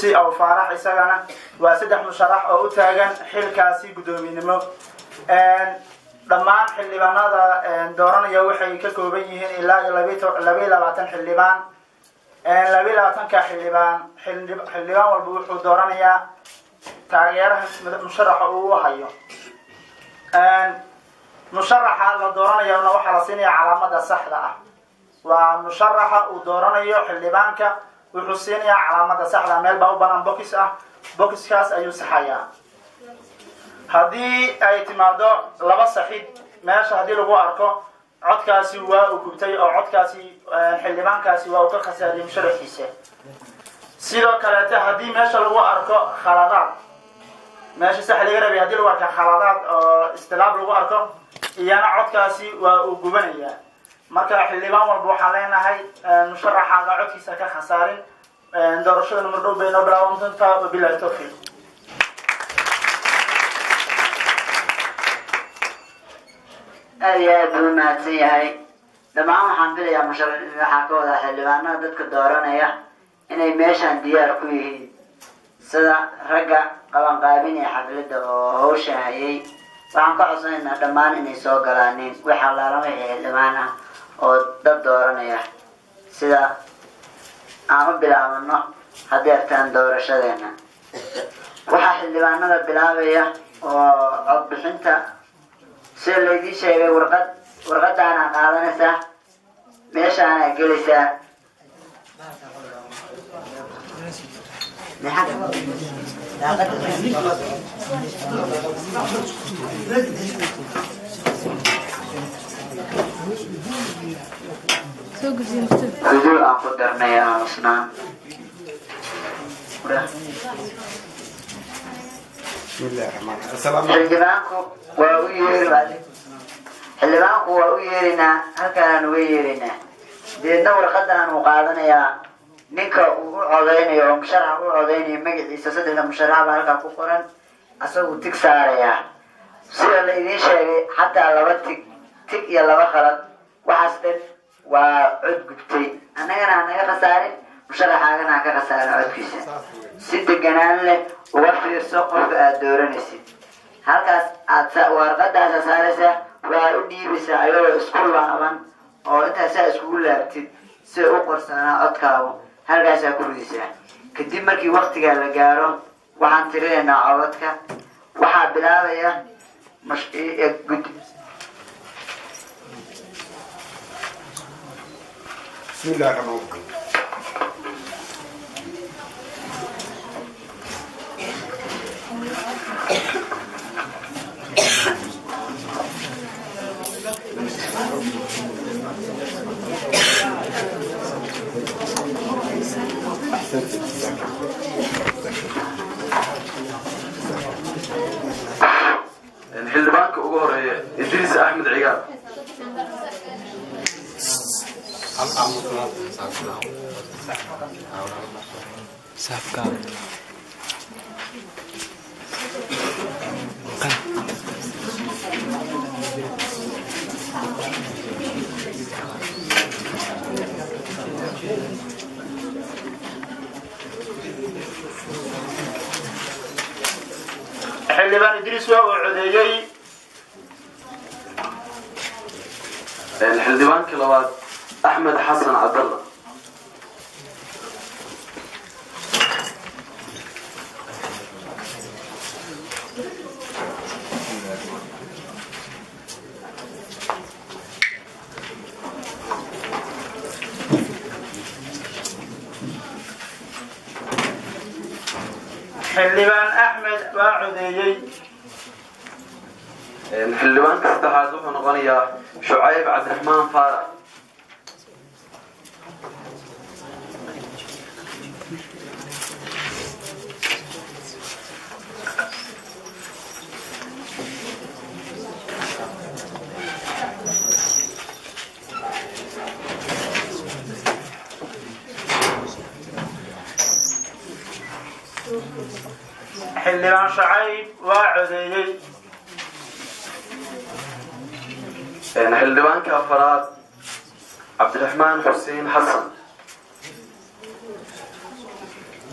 Xirsi Aw Faarax. Isagana waa saddex musharax oo u taagan xilkaasi guddoominimo. Dhammaan xildhibaanada dooranaya waxay ka kooban yihiin ilaa iyo 22 xildhibaan. 22-ka xildhibaan, xildhibaan walba wuxuu dooranayaa taageeraha musharaxa uu u hayo. Musharaxa la dooranayona waxaa la siinaya calaamada saxda ah. Waa musharaxa uu dooranayo xildhibaanka, wuxuu siinayaa calaamada saxda. Meel baa u banaan, box ah, boxkaas ayuu saxayaa. Haddii ay timaado laba saxid meesha haddii lagu arko, codkaasi waa uu gubtay oo codkaasi xildhibaankaasi waa uu ka khasaariyey musharaxiisa. Sidoo kaleete, haddii meesha lagu arko khaladaad, meesha sax laga rabay haddii lagu arko khaladaad oo istilaab lagu arko, iyana codkaasi waa uu gubanayaa. Marka xildhibaan walba waxaan leenahay, musharaxaaga codkiisa ka khasaarin. Doorashada numar dhow bay noo bilaaban doontaa. Wabilahi tawfiiq. Aada iyo aad buu umahadsan yahay. Dhammaan waxaan filayaa mushar waxaan ka wadaa xildhibaanada dadka dooranaya inay meeshaan diyaar ku yihiin, sida ragga qabanqaabinaya xafladda oo hawsha hayay. Waxaan ka codsanaynaa dhammaan inay soo galaanin wax allaalan wixii xildhibaan ah oo dad dooranaya, sida aan u bilaabano hadeertaan doorashadeena. Waxaa xildhibaanada bilaabaya oo codbixinta, sida laydii sheegay, warqad, warqadaana qaadanaysaa, meeshaana gelaysaa. Huduud aan ku darnay aamusnaan. Xildhibaanku waa u yeeri, xildhibaanku waa u yeerinaa, halkaanaan uga yeerinaa. Deedna warqadan uu qaadanayaa ninka uu u codeynayo oo musharaxa u codeynayo magaciisa. Saddexda musharax baa halkaa ku qoran, asagu tig saarayaa. Sida la idiin sheegay, xataa laba tig, tig iyo laba khalad, waxaas dhan waa cod gubtay. Annagana ha naga khasaarin, musharaxaagana ha ka khasaarin codkiisa. Si deganaan leh uga fiirso qofka aada dooranaysid. Halkaas aad warqadaasa saaraysaa, waxaad u dhiibaysaa ayadoo isku laaban oo intaas saa iskugu laabtid si u qorsanaa codkaagu, halkaasaa ku ridaysaa. Kadib markii waktigaa la gaaro, waxaan tirinaynaa codadka. Waxaa bilaabaya gud. بسم الله الرحمن الرحيم. Xildhibaanka ugu horeeya, Idriis Axmed Cigaal. Xildhibaan Idriis waa uu codeeyey. Xildhibaankii labaad, Axmed Xasan Cabdalla. Xildhibaan Axmed waa codeeyey. Xildhibaanka saddexaad wuxuu noqonayaa Shucayb Cabdiraxmaan Faarax. Xildhibaan Shacayb waa codeeyey. Xildhibaanka afaraad, Cabdiraxmaan Xuseen Xasan.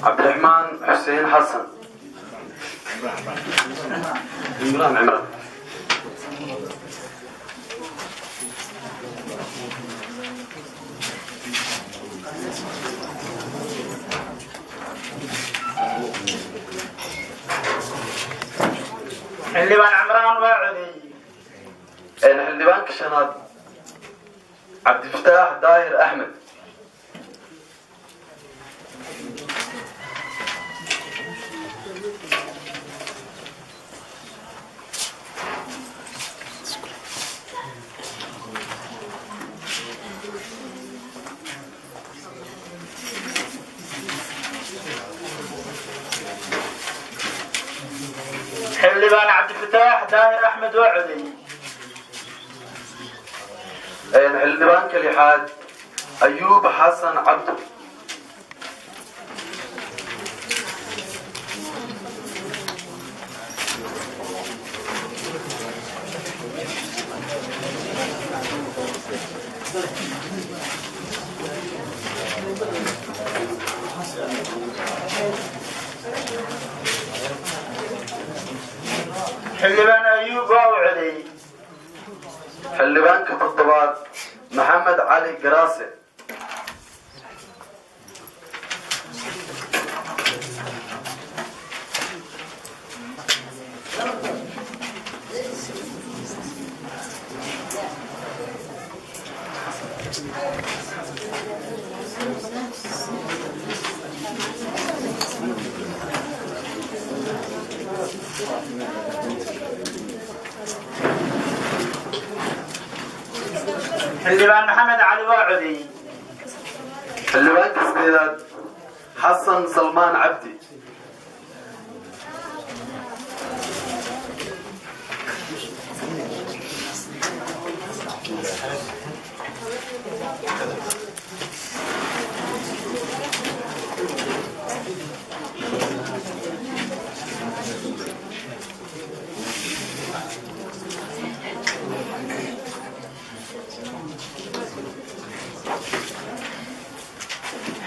Cabdiraxmaan Xuseen Xasan. Cimraan Cimraan. Xildhibaan Cimraan waa codeeyey. Xildhibaanka shanaad, Cabdifataax Daahir Axmed. Xildhibaan Cabdifataax Daahir Axmed waa codeeyey. Xildhibaanka lixaad, Ayuub Xasan Cabdi. Xildhibaan Ayuub waa uu codeeyey. Xildhibaanka toddobaad, Maxamed Cali Garaase. Xildhibaan Maxamed Cali waa codeeyey. Xildhibaanka sideedaad, Xasan Salmaan Cabdi.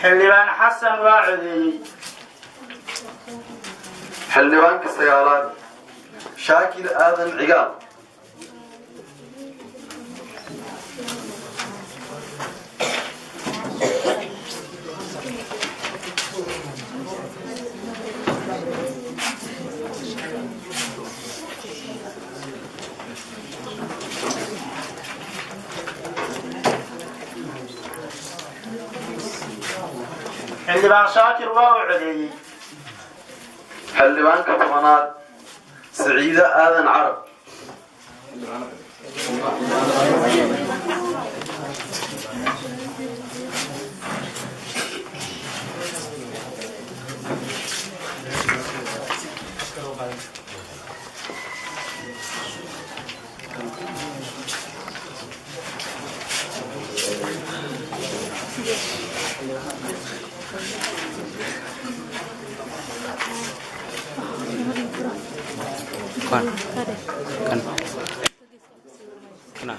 Xildhibaan Xasan waa codeeyey. Xildhibaanka sagaalaad, Shaakir Aadan Cigaal. Xildhibaan Shaakir waa uu codeeyey. Xildhibaanka 10aad, Saciide Aadan Carab. Kan kan kana.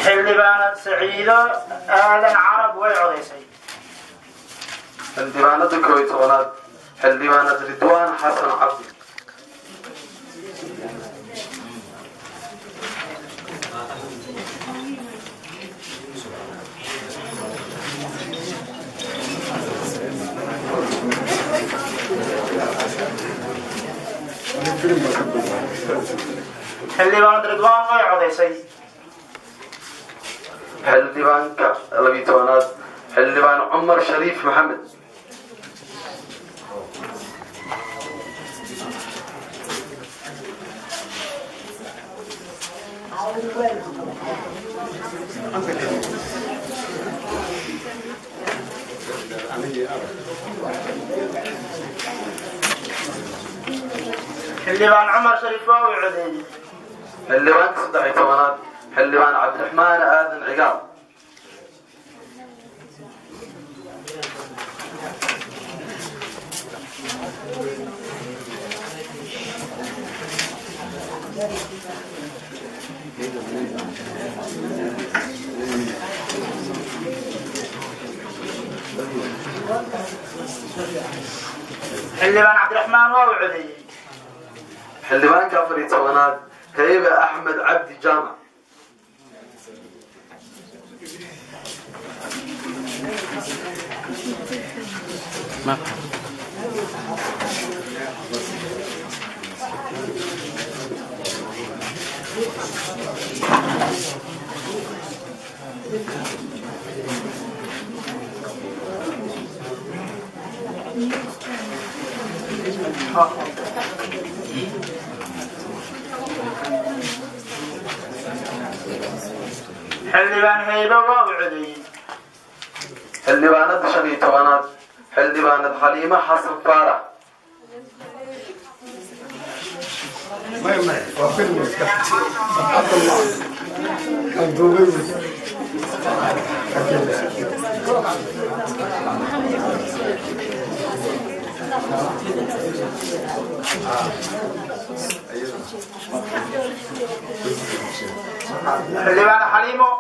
Xildhibaan Saciido Aadan Carab way codaysay. Xildhibaanada 11aad, xildhibaanad Ridwaan Xasan Cabdi. Xildhibaan Ridwaan way codaysay. Xildhibaanka 12aad, xildhibaan Cumar Shariif Maxamed. Xildhibaan Cumar Shariif waa uu codeeyey. Xildhibaanka 13aad, xildhibaan Cabdiraxmaan Aadan Cigaal. Xildhibaan Cabdiraxmaan waa uu codeeyey. Xildhibaanka 14aad, Haybe Axmed Cabdi Jaamac. Ma Xildhibaan Haybe waa uu codeeyey. Xildhibaanada 15aad, xildhibaanad Xaliimo Xasan Faarax. Maya, maya, waa film iska Cabdallah kan duubay wey. Xildhibaan Xaliimo.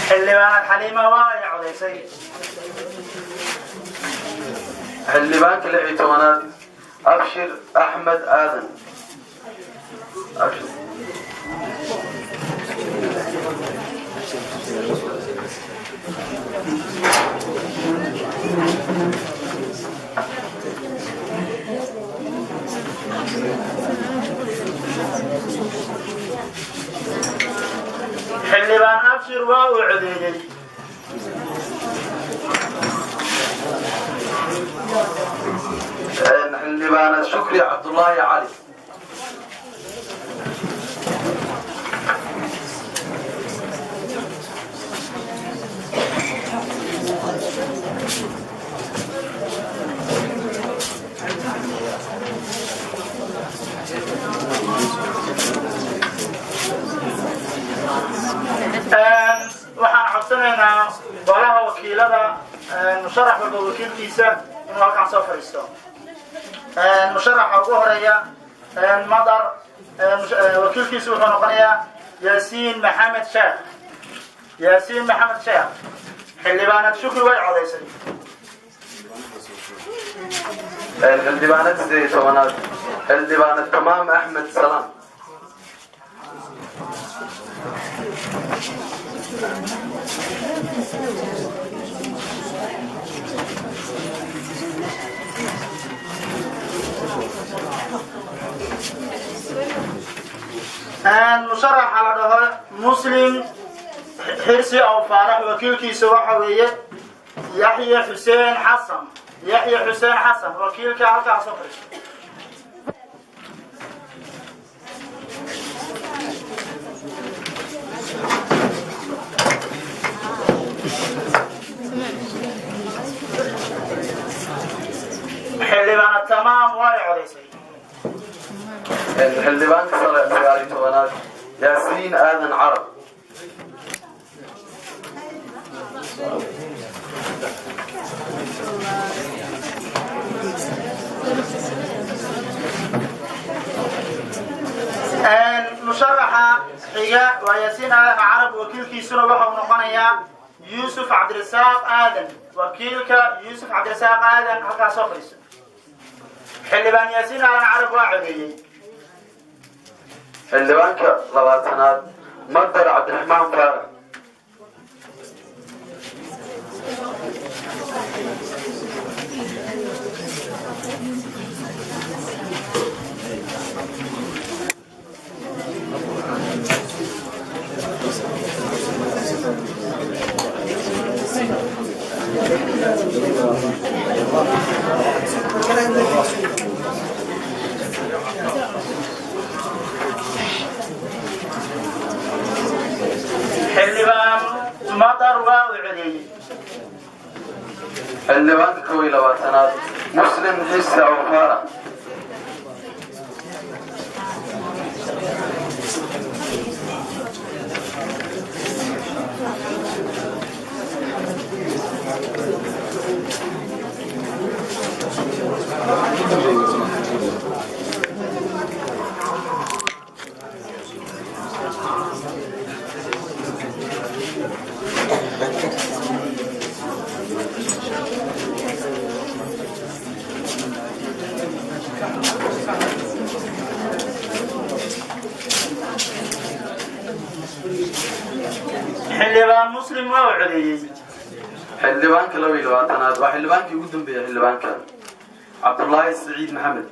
Xildhibaanad Xaliimo waa ay codaysay. Xildhibaanka 16aad, Abshir Axmed Aadan Abshir. Xildhibaan Abshir waa uu codeeyey. Xildhibaanad Shukri Cabdullaahi Cali. Waxaan codsanaynaa golaha wakiilada, musharax walba wakiilkiisa inuu halkaan soo fadhiisto. Musharaxa ugu horeeya Madar, wakiilkiisu wuxuu noqonayaa Yaasiin Maxamed Sheekh. Yaasiin Maxamed Sheekh. Xildhibaanad Shukri way codaysay. Xildhibaanad 18aad, xildhibaanad Tamaam Axmed Salaam. Musharaxa la dhaho Muslim Xirsi Aw Faarax, wakiilkiisa waxa weeye Yaxya Xuseen Xasan. Yaxya Xuseen Xasan, wakiilka halkaa soo fadhiisto. Xildhibaana Tamaam way codaysay. Xildhibaanka 19aad, Yaasiin Aadan Carab. Musharaxa xiga waa Yaasiin Aadan Carab, wakiilkiisuna waxa uu noqonayaa Yuusuf Cabdirasaaq Aadan. Wakiilka Yuusuf Cabdirasaaq Aadan halkaas soo fadhiiso. Xildhibaan Yaasiin Aadan Carab waa codeeyey. Xildhibaanka 20aad, Madar Cabdiraxmaan Faarax. Xildhibaanka 21aad, Muslim Xise Awfaara. Xildhibaan Muslim waa uu codeeyey. Xildhibaanka 22aad waa xildhibaankii ugu dambeeyey, xildhibaankan Cabdullaahi Saciid Maxamed.